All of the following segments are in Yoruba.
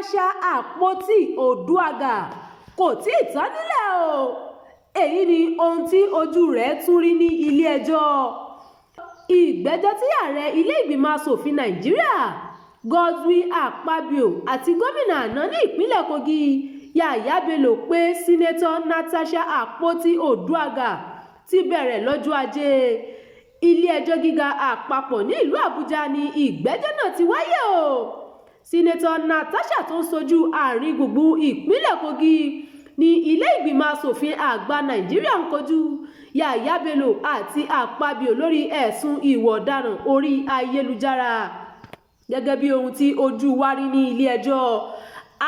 Natasha Akpoti-Uduaghan kò tí ì tán nílẹ̀ o. Èyí ni ohun tí ojú rẹ̀ tún rí ní ilé-ẹjọ́. Ìgbẹ́jọ́ tí ààrẹ ilé ìgbìmọ̀ asòfin Nàìjíríà Godswill Akpabio àti gómìnà àná ní ìpínlẹ̀ Kogi Yahaya Bello pé Senator Natasha Akpoti-Uduaghan ti bẹ̀rẹ̀ lọ́jọ́ Ajé. Ilé-ẹjọ́ gíga àpapọ̀ ní ìlú Àbújá ni ìgbẹ́jọ́ náà ti wáyé o. Senator Natasha tó ń ṣojú àárín gbùngbùn ìpínlẹ̀ Kogi ní ilé ìgbìmọ̀ asòfin àgbà Nàìjíríà ń kojú Yahaya Bello àti Akpabio lórí ẹ̀sùn ìwà ọ̀daràn orí ayélujára. Gẹ́gẹ́ bí ohun tí ojú wa rí ní ilé-ẹjọ́,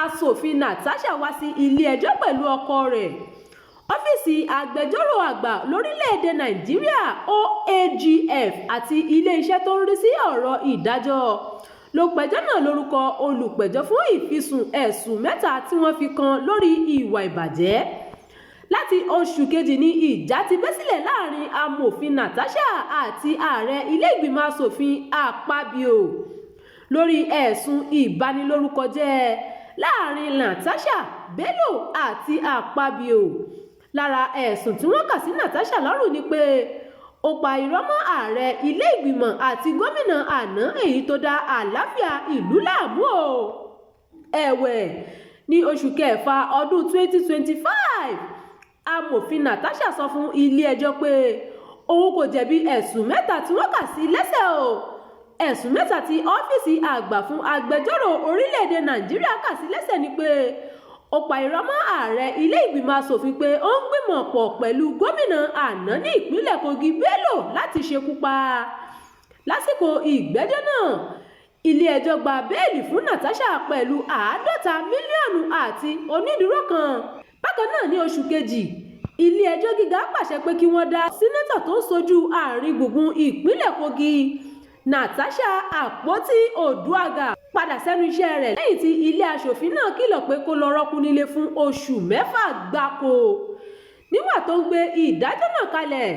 aṣòfin Natasha wá sí ilé-ẹjọ́ pẹ̀lú ọkọ rẹ̀. Ọ́fíìsì agbẹjọ́rò àgbà lórílẹ̀-èdè Nàìjíríà OAGF àti ilé-iṣẹ́ tó ń rí sí ọ̀rọ̀ ìdájọ́ ló pẹjọ́ náà lórúkọ olùpẹ̀jọ́ fún ìfisùn ẹ̀sùn mẹ́ta tí wọ́n fi kàn lórí ìwà ìbàjẹ́. Láti oṣù kejì ni ìjà ti bẹ́ sílẹ̀ láàrin amòfin Natasha àti ààrẹ ilé ìgbìmọ̀ asòfin Akpabio lórí ẹ̀sùn ìbanilórúkọjẹ́ láàrin Natasha, Bello àti Akpabio. Lára ẹ̀sùn tí wọ́n kà sí Natasha lọ́rùn ni pé ó pa irọ́ mọ́ ààrẹ ilé ìgbìmọ̀ àti gómìnà àná èyí tó dá àlàáfíà ìlú láàmú o. Ẹ̀wẹ̀, ní oṣù kẹfà ọdún 2025, amòfin Natasha sọ fún ilé-ẹjọ́ pé òun kò jẹ̀bi ẹ̀sùn mẹ́ta tí wọ́n kà sí lẹ́sẹ̀ o. Ẹ̀sùn mẹ́ta tí ọ́fíìsì àgbà fún agbẹjọ́rò orílẹ̀-èdè Nàìjíríà kà sí lẹ́sẹ̀ ni pé ó pa irọ́ mọ́ ààrẹ ilé ìgbìmọ̀ asòfin pé ó ń gbìmọ̀ pọ̀ pẹ̀lú gómìnà àná ní ìpínlẹ̀ Kogi Bello láti ṣekú pa á. Lásìkò ìgbẹ́jọ́ náà, ilé-ẹjọ́ gba béèlì fún Natasha pẹ̀lú 50 mílíọ̀nù àti onídùúró kan. Bákan náà ní oṣù kejì, ilé-ẹjọ́ gíga pàṣẹ pé kí wọ́n dá sínátọ̀ tó ń ṣojú àárín gbùngbùn ìpínlẹ̀ Kogi Natasha Akpoti-Uduaghan padà sẹ́nu iṣẹ́ rẹ̀ lẹ́yìn tí ilé aṣòfin náà kìlọ̀ pé kó lọ rọ́ọ̀kùn nílé fún oṣù mẹ́fà gbáko. Nígbà tó ń gbé ìdájọ́ náà kalẹ̀,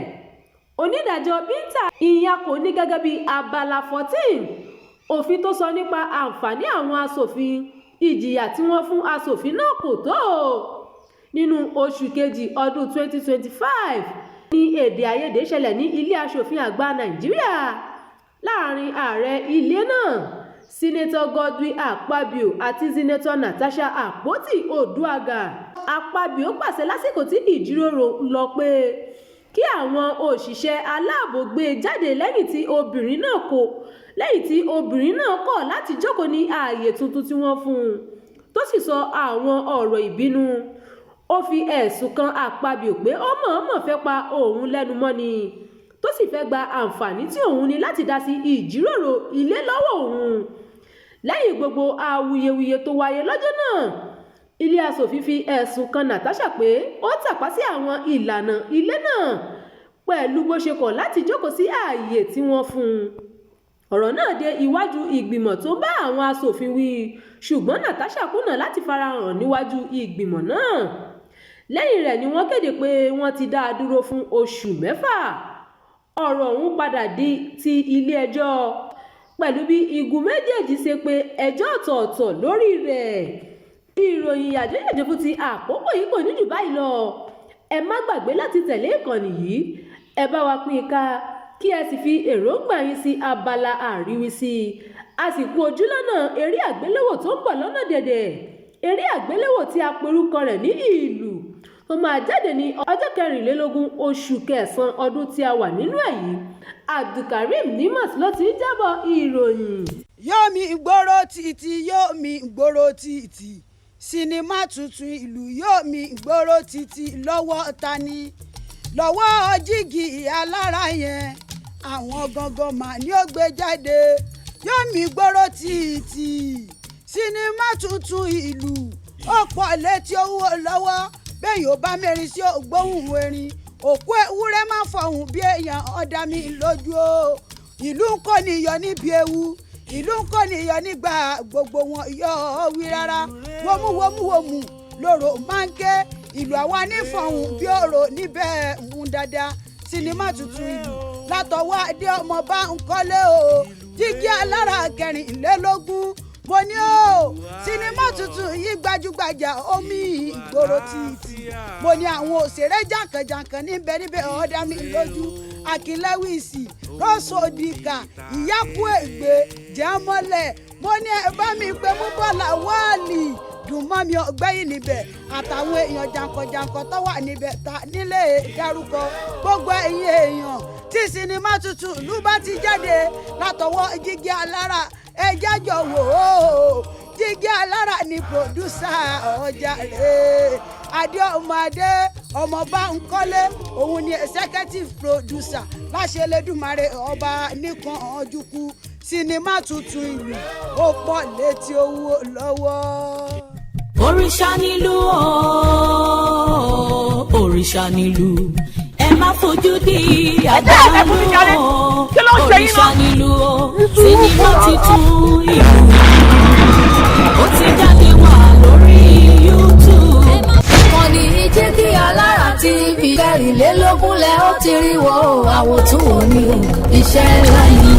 onídàájọ́ Binta Nyako ní gẹ́gẹ́ bí abala 14 òfin tó sọ nípa àǹfààní àwọn aṣòfin, ìjìyà tí wọ́n fún aṣòfin náà kò tó o. Nínú oṣù kejì ọdún 2025 ní èdè àìyedè ṣẹlẹ̀ ní ilé aṣòfin àgbà Nàìjíríà láàrin ààrẹ ilé náà Senator Godswill Akpabio àti Senator Natasha Akpoti-Uduaghan. Akpabio pàṣẹ lásìkò tí ìjíròrò ń lọ pé kí àwọn òṣìṣẹ́ aláàbò gbé e jáde lẹ́yìn tí obìnrin náà kọ̀ láti jókòó ní ààyè tuntun tí wọ́n fún un tó sì sọ àwọn ọ̀rọ̀ ìbínú. Ó fi ẹ̀sùn kan Akpabio pé ó mọ̀ọ́mọ̀ fẹ́ pa òun lẹ́nu mọ́ ni tó sì fẹ́ gba àǹfààní tí òun ní láti dá sí ìjíròrò ilé lọ́wọ́ òun. Lẹ́yìn gbogbo awuyewuye tó wáyé lọ́jọ́ náà, ilé aṣòfin fi ẹ̀sùn kan Natasha pé ó tàpá sí àwọn ìlànà ilé náà pẹ̀lú bó ṣe kọ̀ láti jókòó sí ààyè tí wọ́n fún un. Ọ̀rọ̀ náà dé iwájú ìgbìmọ̀ tó ń bá àwọn aṣòfin wí, ṣùgbọ́n Natasha kùnà láti farahàn níwájú ìgbìmọ̀ náà. Lẹ́yìn rẹ̀ ni wọ́n kéde pé wọ́n ti dá a dúró fún oṣù mẹ́fà. Ọ̀rọ̀ ọ̀hún padà di ti ilé-ẹjọ́ pẹ̀lú bí igun méjèèjì ṣe pe ẹjọ́ ọ̀tọ̀ọ̀tọ̀ lórí rẹ̀. Ìròyìn yàjóyàjó fún ti àkókò yìí kò ní jù báyìí lọ. Ẹ má gbàgbé láti tẹ̀lé ìkànnì yìí, ẹ bá wa pín in ká kí ẹ sì fi èròǹgbà yín sí abala àríwísí. A sì kú ojúlọ́nà eré àgbéléwò tó ń bọ̀ lọ́nà dẹ̀dẹ̀. Eré àgbéléwò tí a porúkọ rẹ̀ ní Ìlù tó máa jáde ní ọjọ́ 24 oṣù kẹsàn-án ọdún tí a wà nínú ẹ̀ yìí. Abdulkareem Nimas ló ti ń jábọ̀ ìròyìn. Yóò mi ìgboro títì, yóò mi ìgboro títì, sinimá tuntun Ìlú yóò mi ìgboro títì. Lọ́wọ́ ta ni? Lọ́wọ́ jígì alára yẹn, àwọn gangan mà ní ó gbé jáde. Yóò mi ìgboro títì, sinimá tuntun Ìlú, ó pọ̀ létí owó lọ́wọ́. Bẹ́ẹ̀ yóò bá mẹ́rin sí ògbóhùn erin, òkú ewúrẹ́ má fọhùn bí èèyàn, ọ̀dà mi lójú o. Ìlú ń kọ́ nìyọ níbi ewu, ìlú ń kọ́ nìyọ nígbà gbogbo wọn yọ ọ́ wí rárá. Wómúwómúwómú lóró máa ń ké, ìlú àwa nífọ̀hún bí òrò níbẹ̀ ń dáadáa. Sinimá tuntun Ìlú látọwọ́ Adé ọmọ bá ń kọ́lé o, jíjí alára 24. Mo ní o, sinimá tuntun yìí gbajúgbajà, omi ìgboro títì. Mo ní àwọn òṣèré jàǹkànjàǹkàn níbẹ̀ níbẹ̀, ọ̀dà mi lójú, Akin Lewis, Rọ́ṣọ̀dìkà, Ìyákú Ègbè, Jẹ́mọ́lẹ̀. Mo ní ẹ bá mi pé mú Bọ́lá Wáàlì dùn mọ́ mi ọ̀gbẹ́yìn níbẹ̀, àtàwọn èèyàn jàǹkànjàǹkàn tó wà níbẹ̀ ta nílé dárúkọ. Gbogbo ẹ̀yin èèyàn, tí sinimá tuntun ìlú bá ti jáde látọwọ́ Jígí Alára, ẹ jájọ wò ó. Jígí Alára ni producer ọjà rẹ̀. Adé ọmọ adé ọmọ bá ń kọ́lé, òun ni executive producer. Láṣẹ Elédùmarè ọba nìkan ọjùkú, sinimá tuntun ìlú ó pọ̀ létí owó lọ́wọ́. Òrìṣà nílùú o, òrìṣà nílùú, ẹ má fojú di àdánù o. Òrìṣà nílùú o, sinimá titun ìlú ó ti jáde wá lórí YouTube. Ìkànnì Jígí Alára TV 24 lẹ ó ti rí wo àwòtún òní iṣẹ́ ńlá ni.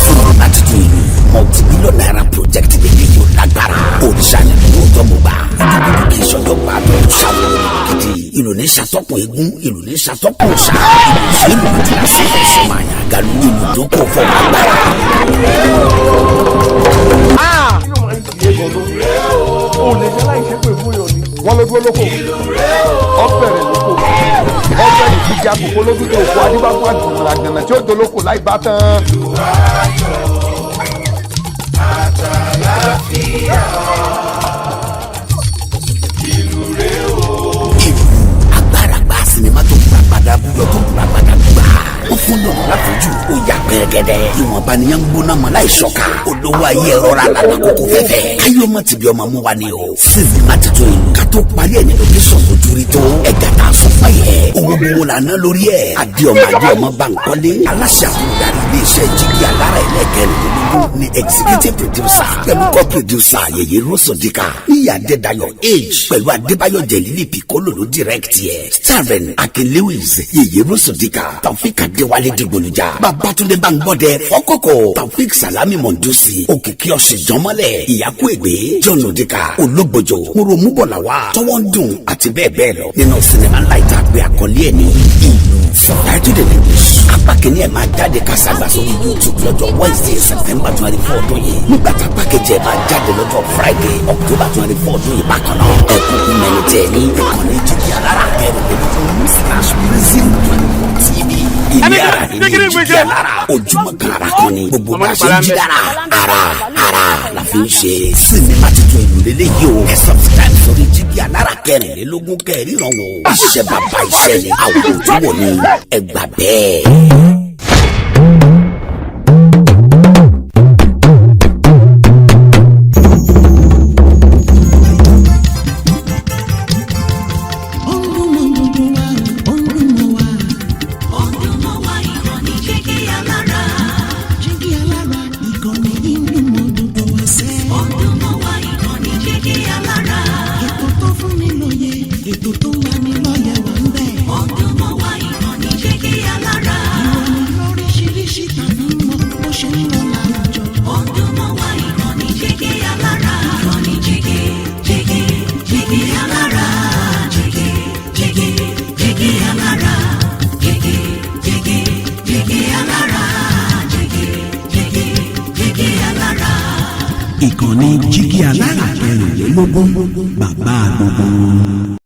Sinimá tuntun ìlú, multi-billion naira project lè yóò lágbára. Òrìṣà ni ìlú tó mú gbà. Gudugudu kì í sọjọ́ gbà tó ṣàwọn gidi. Ìlú ní sàtọ́kùn eégún, ìlú ní sàtọ́kùn ṣá. Ìlú tí a sì fẹ́ sọ máa yàn galu, ìlú tó kò fọ agbára. Kí ló máa ń tiẹ̀ gan-an? O lè ṣe láì ṣe pé fún yàn ni. Wọ́n ló dúró lóko. Ọ̀bẹ̀rẹ̀ lóko. Ọ̀bẹ̀rẹ̀ ìdíje àkókò lójú tó kó adébáfún àgùnrà gànà tí ó dolóko láì bá tán. Ìlú agbára gba sinimá tó gbà padà búyọ tó gbà padà gbà. Ó fún lọ́nà láfojú, ó yà pẹ́rẹ́gẹ́dẹ́. Ìwọ̀nba ni yẹn ń gbóná mọ́ láì ṣọ́ka. Olówó ayé ẹ̀rọ ra lànà kókó fẹ́fẹ́. Káyọ̀ mọ̀ tìbí ọmọ mú wa ni o. Sinimá titun ìlú ká tó parí ẹ̀ ní location ojú rí tó. Ẹ̀gá tá a sọ fún yẹ. Owó gbowó la ná lórí ẹ̀. Adéọmọ Adéọmọ Bankole, aláṣẹ àtúndarí iléeṣẹ́ Jígí Alára ẹlẹ́kẹrìnlélógún, ní executive producer pẹ̀lú co-producer Yèyé Rọ́sọ̀díkà, Níyà Adédayọ̀ Age pẹ̀lú Adébáyọ̀ Jẹ̀lílì Piccolo ló direct yẹ. Starring Akin Lewis, Yèyé Rọ́sọ̀díkà, Taofik Adéwálé Dìgbòlùjà, Babatunde Bangbọ́dẹ Fọ́kọ̀kọ̀, Taofik Salami Mọ̀ndúsì, Òkìkí Ọ̀sìn Jọmọ́lẹ̀, Ìyákú Ègbé, John Odika, Ológbòjò, Moromugbọ̀làwà, Tọwọ́ ń dùn àti bẹ́ẹ̀ bẹ́ẹ̀ lọ. Nínú sinimá ńlá ìtàgbé àkọlé ẹ̀ ní Ìlú, subtitled in English. Apá kìíní ẹ̀ máa jáde kásàgbà sórí YouTube lọ́jọ́ Wednesday, September 24 ọdún yìí. Nígbà tá apá kejì ẹ̀ máa jáde lọ́jọ́ Friday, October 24 ọdún yìí bákan náà. Ẹ kúkú mẹ́ni tẹ̀ ní ìkànnì Jígí Alára 24/prism 24 TV. Ilé ara ní Jígí Alára, ojúmọ́ kan ara kan ni gbogbo bá a ṣe ń jí dára ara ara la fi ń ṣe. Sinimá tuntun ìlú lélẹ́yìí o. Ẹ subscribe sórí Jígí Alára 24 kẹrìnrán o. Iṣẹ́ bàbá iṣẹ́ ni, àwọn ojú wò ni, ẹ gbà bẹ́ẹ̀. Ó ń dún mọ́ gbogbo wa, ó ń dún mọ́ wa. Ó ń dún mọ́ wa, ìkànnì Jígí Alára. Jígí Alára, ìkànnì yìí ń dún mọ́ gbogbo wa sẹ́. Ó ń dún mọ́ wa, ìkànnì Jígí Alára. Ètò tó fún ni lóye, ètò tó ń lani lọ́yẹ̀ wà ń bẹ̀. Ó ń dún mọ́ wa, ìkànnì Jígí Alára. Ìròyìn lóríṣiríṣi tàbí mọ bó ṣe ń lọ láwùjọ. Ó ń dún mọ́ wa, ìkànnì Jígí Alára. Ìkànnì Jígí Jígí Jígí Alára. Jígí Jígí Jígí Alára. Jígí Jígí Jígí Alára. Jígí Jígí Jígí Alára. Ìkànnì Jígí Alára 24, bàbá gbogbo wọn.